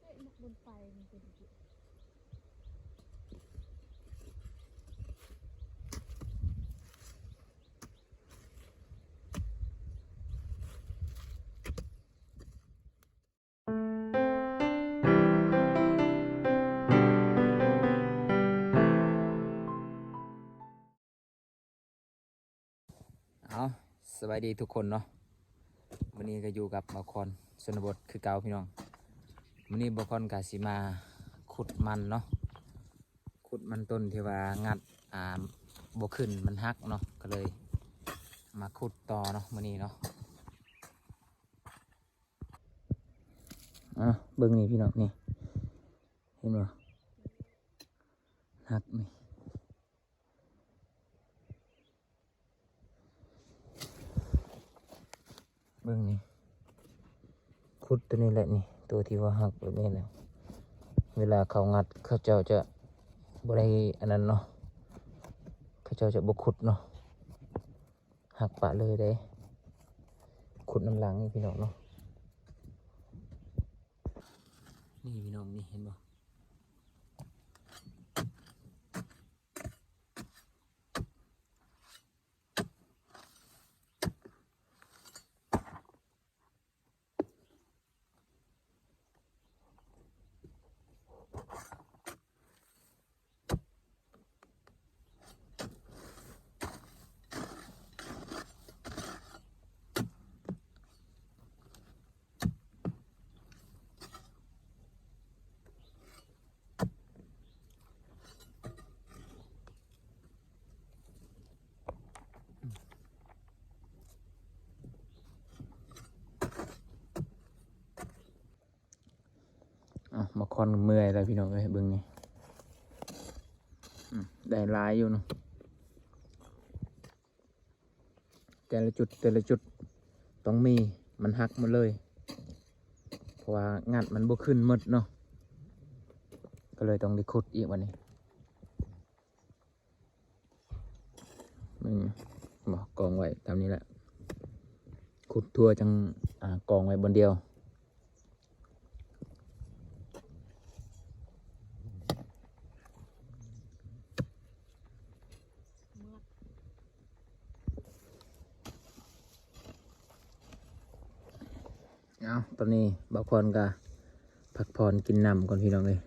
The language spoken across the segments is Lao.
ເອີຍ ມັນໄປມັນເປັນ ເອົາ ສະບາຍດີທຸກຄົນເນາະ, ມື້ນີ້ກໍຢູ່ກັບບ່າວຄອນຊົນນະບົດຄືເກົ່າພີ່ນ້ອງ. ມື້ນີ້ບ່າວຄອນກໍຊິມາຂຸດມັນເນາະ, ຂຸດມັນຕົ້ນທີ່ວ່າງັດ ອ່າ ບໍ່ຂຶ້ນ ມັນຫັກເນາະ, ກໍເລີຍມາຂຸດຕໍ່ເນາະມື້ນີ້ເນາະ. ອ່າ ເບິ່ງນີ້ພີ່ນ້ອງ ນີ້ ເຫັນບໍ່? ຫັກນີ້ ເບິ່ງນີ້ ຂຸດຕົວນີ້ແຫຼະນີ້ ຕົວທີ່ວ່າຫັກແບບນີ້ແຫຼະ. ເວລາເຂົາງັດ ເຂົາເຈົ້າຈະບໍ່ໄດ້ອັນນັ້ນເນາະ, ເຂົາເຈົ້າຈະບໍ່ຂຸດເນາະ. ຫັກປະເລີຍເດ້. ຂຸດນຳຫຼັງນີ້ພີ່ນ້ອງເນາະ. ນີ້ພີ່ນ້ອງ ນີ້ເຫັນບໍ່? ອ່ະ ມາຄອນເມື່ອຍແລ້ວພີ່ນ້ອງເອີຍ ເບິ່ງນີ້ ອືມ ໄດ້ຫຼາຍຢູ່ເນາະ. ແຕ່ລະຈຸດ ແຕ່ລະຈຸດຕ້ອງມີ ມັນຫັກໝົດເລີຍ ເພາະວ່າງັດມັນບໍ່ຂຶ້ນໝົດເນາະ, ກໍເລີຍຕ້ອງໄດ້ຂຸດອີກບັດນີ້. ອືມ ບໍ່ ກອງໄວ້ຕາມນີ້ແຫຼະ, ຂຸດທົ່ວຈັ່ງ ອ່າ ກອງໄວ້ບ່ອນດຽວ. ເອົາ ຕອນນີ້ບ່າວຄອນກໍພັກຜ່ອນກິນນ້ຳກ່ອນພີ່ນ້ອງເອີຍ,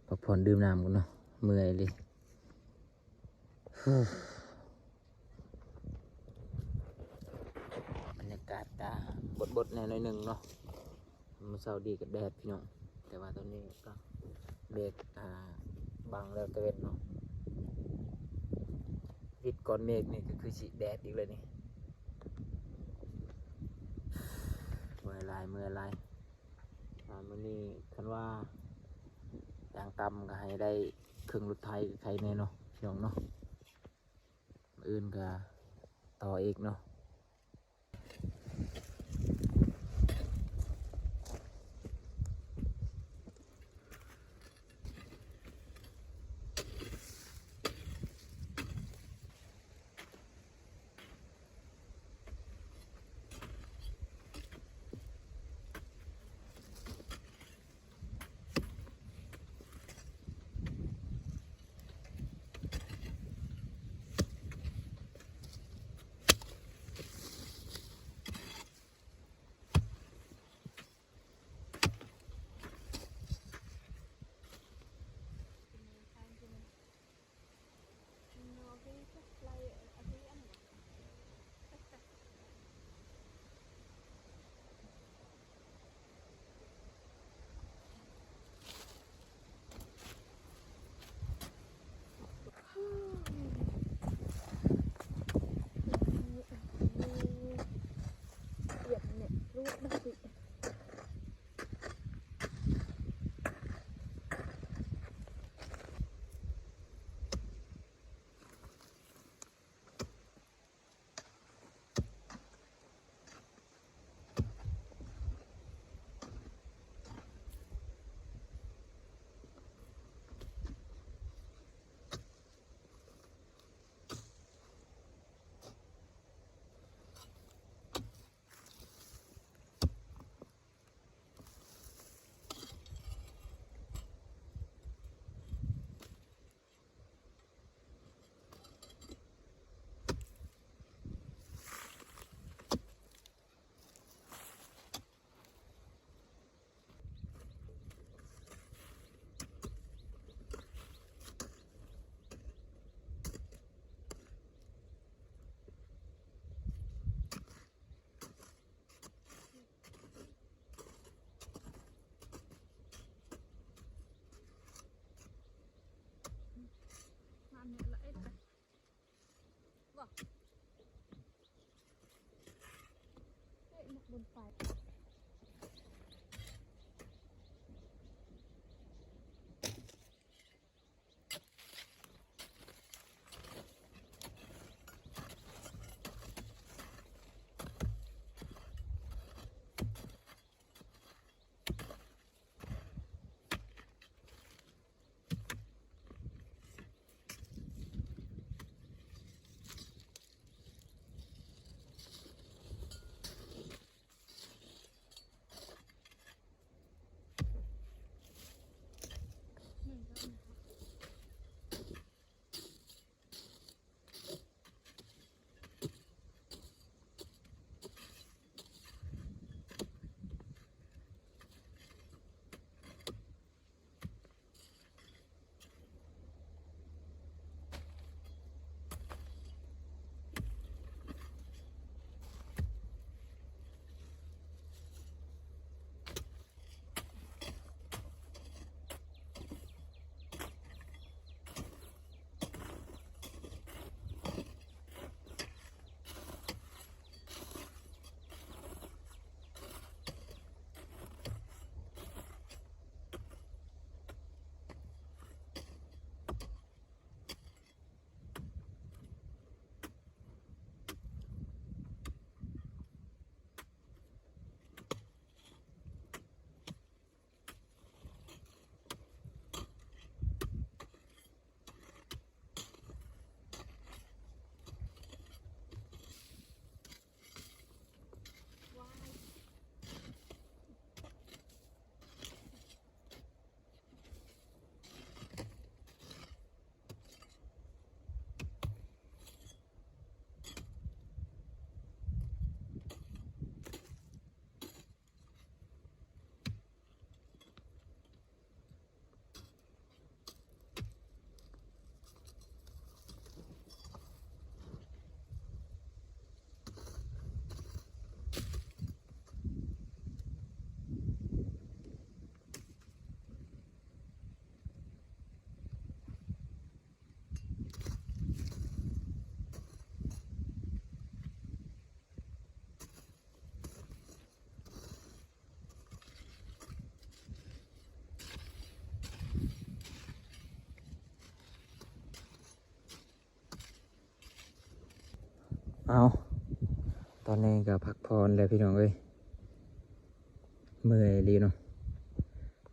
ພັກຜ່ອນດື່ມນ້ຳກ່ອນເນາະ, ເມື່ອຍເລີຍ. ບັນຍາກາດກະບົດໆແດ່ໜ້ອຍໜຶ່ງເນາະ, ມື້ເຊົ້າດີກໍແດດພີ່ນ້ອງ, ແຕ່ວ່າຕອນນີ້ກໍເມກ ອ່າ ບັງແລ້ວຕາເວັນເນາະ, ວິດກ້ອນເມກນີ້ກໍຄືຊິແດດອີກແລ້ວນີ້. ເມື່ອຍຫຼາຍ ເມື່ອຍຫຼາຍ. ອ່າ ມື້ນີ້ຄັນວ່າຢ່າງຕ່ຳກໍໃຫ້ໄດ້ເຄິ່ງລົດໄຖ ໄຄແນ່ເນາະ ພີ່ນ້ອງເນາະ. ມື້ອື່ນກໍຕໍ່ອີກເນາະ. ເ บุญไปເອົາ ຕອນນີ້ກໍພັກຜ່ອນແລ້ວພີ່ນ້ອງເອີຍ ເມື່ອຍອີ່ຫຼີເນາະ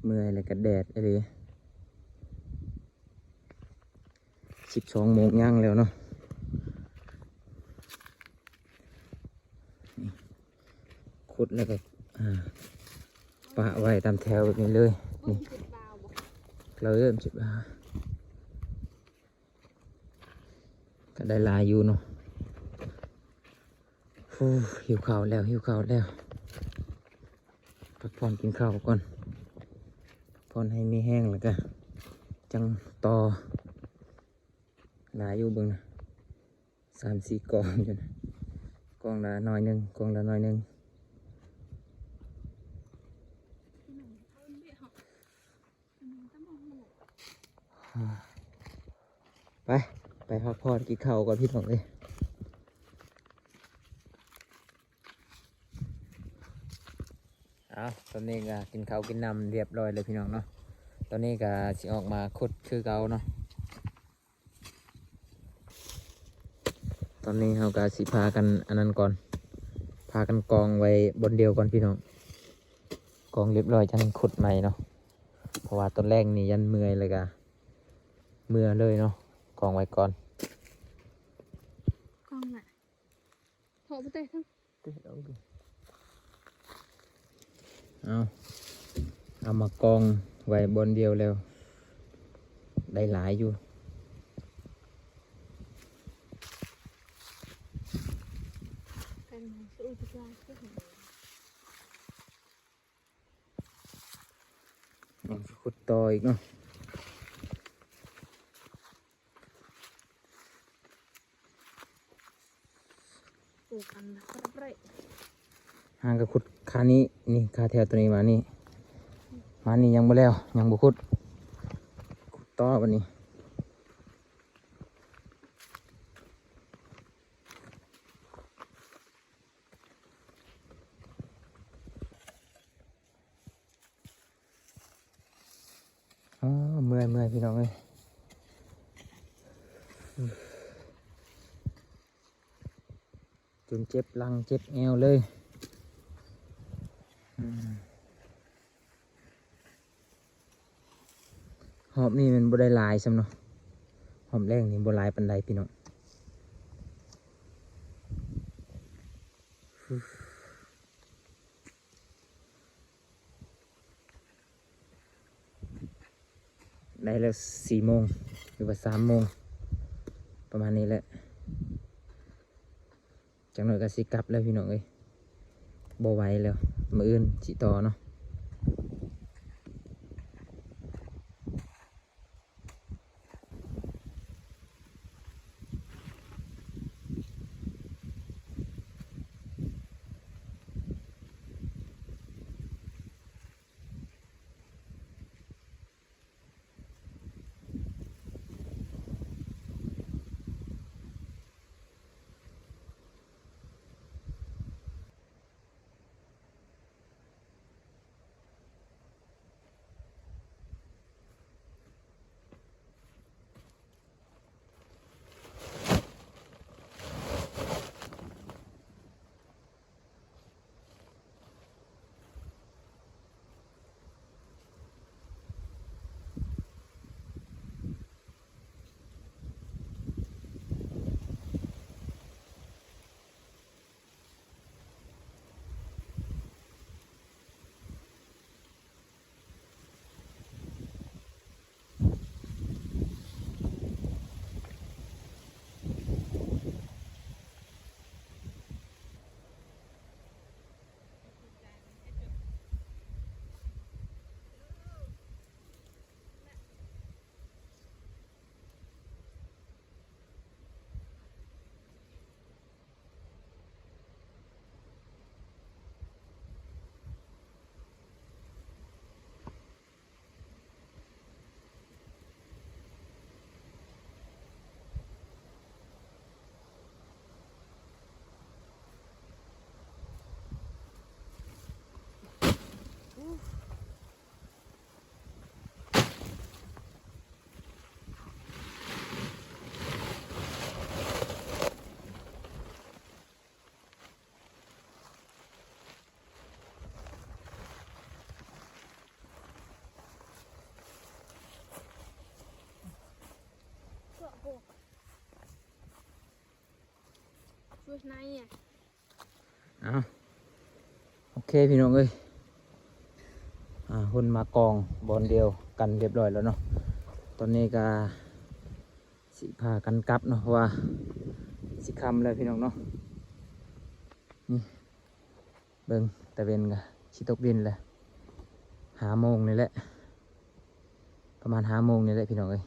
ເມື່ອຍແລ້ວກໍແດດອີ່ຫຼີ ສິບສອງໂມງຍ່າງແລ້ວເນາະ ຂຸດແລ້ວກໍ ອ່າ ປະໄວ້ຕາມແຖວແບບນີ້ເລີຍ ນີ້ ເລີ່ມຊິບ ກໍໄດ້ຫຼາຍຢູ່ເນາະ. ໂອ້ ຫິວເຂົ້າແລ້ວ ຫິວເຂົ້າແລ້ວ ພັກຜ່ອນກິນເຂົ້າກ່ອນ ພັກຜ່ອນໃຫ້ມີແຮງ ແລ້ວກະຈັ່ງຕໍ່. ຫຼາຍຢູ່ ເບິ່ງນະ ສາມສີ່ກອງຢູ່ນະ ກອງລະໜ້ອຍໜຶ່ງ ກອງລະໜ້ອຍໜຶ່ງ. ໄປ ໄປພັກຜ່ອນກິນເຂົ້າກ່ອນພີ່ນ້ອງເອີຍ. ເອົາ ຕອນນີ້ກໍກິນເຂົ້າກິນນ້ຳຮຽບຮ້ອຍແລ້ວພີ່ນ້ອງເນາະ. ຕອນນີ້ກໍຊິອອກມາຂຸດຄືເກົ່າເນາະ. ຕອນນີ້ເຮົາກໍຊິພາກັນອັນນັ້ນກ່ອນ ພາກັນກອງໄວ້ບ່ອນດຽວກ່ອນພີ່ນ້ອງ ກອງຮຽບຮ້ອຍຈັ່ງຂຸດໃໝ່ເນາະ. ເພາະວ່າຕອນແລງນີ້ຢ້ານເມື່ອຍ ແລ້ວກະເມືອເລີຍເນາະ ກອງໄວ້ກ່ອນ. ກອງລະ ເພາະບໍ່ແຕກ ເອົາ ເອົາມາກອງໄວ້ບ່ອນດຽວແລ້ວ ໄດ້ຫຼາຍຢູ່. ຍັງຊິຂຸດຕໍ່ອີກເນາະ. ຫາກໍຂຸດຄານີ້ ນີ້ຄາແຖວໂຕນີ້ມານີ້ ມານີ້ຍັງບໍ່ແລ້ວ ຍັງບໍ່ຂຸດ ຂຸດຕໍ່ບັດນີ້. ເມື່ອຍ ເມື່ອຍ ພີ່ນ້ອງເອີຍ ຈົນເຈັບຫຼັງເຈັບແອວເລີຍ. ອືມ ຮອບນີ້ມັນບໍ່ໄດ້ຫຼາຍຊ້ຳເນາະ, ຮອບແລກນີ້ບໍ່ຫຼາຍປານໃດພີ່ນ້ອງ. ໄດ້ແລ້ວ ສີ່ໂມງ ຫຼືວ່າ ສາມໂມງ ປະມານນີ້ແຫຼະ. ຈັກໜ້ອຍກໍຊິກັບແລ້ວພີ່ນ້ອງເອີຍ, ບໍ່ໄຫວແລ້ວ, ມື້ອື່ນຊິຕໍ່ເນາະ. ເອົາ ໂອເຄພີ່ນ້ອງເອີຍ ອ່າ ຮຸ່ນມາກອງບ່ອນດຽວກັນຮຽບຮ້ອຍແລ້ວເນາະ. ຕອນນີ້ກະຊິພາກັນກັບເນາະ ເພາະວ່າຊິຄ່ຳແລ້ວພີ່ນ້ອງເນາະ. ນີ້ ເບິ່ງຕາເວັນກະຊິຕົກດິນແລ້ວ ຫ້າໂມງນີ້ແຫຼະ ປະມານຫ້າໂມງນີ້ແຫຼະພີ່ນ້ອງເອີຍ.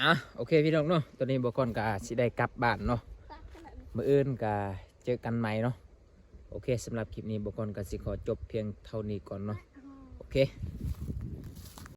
ອ່ະ ໂອເຄພີ່ນ້ອງເນາະ ຕອນນີ້ບໍ່ກ່ອນກະຊິໄດ້ກັບບ້ານເນາະ, ມື້ອື່ນກະເຈີກັນໃໝ່ເນາະ. ໂອເຄ ສຳລັບຄລິບນີ້ບໍ່ກ່ອນກະຊິຂໍຈົບພຽງເທົ່ານີ້ກ່ອນເນາະ. ໂອເຄ.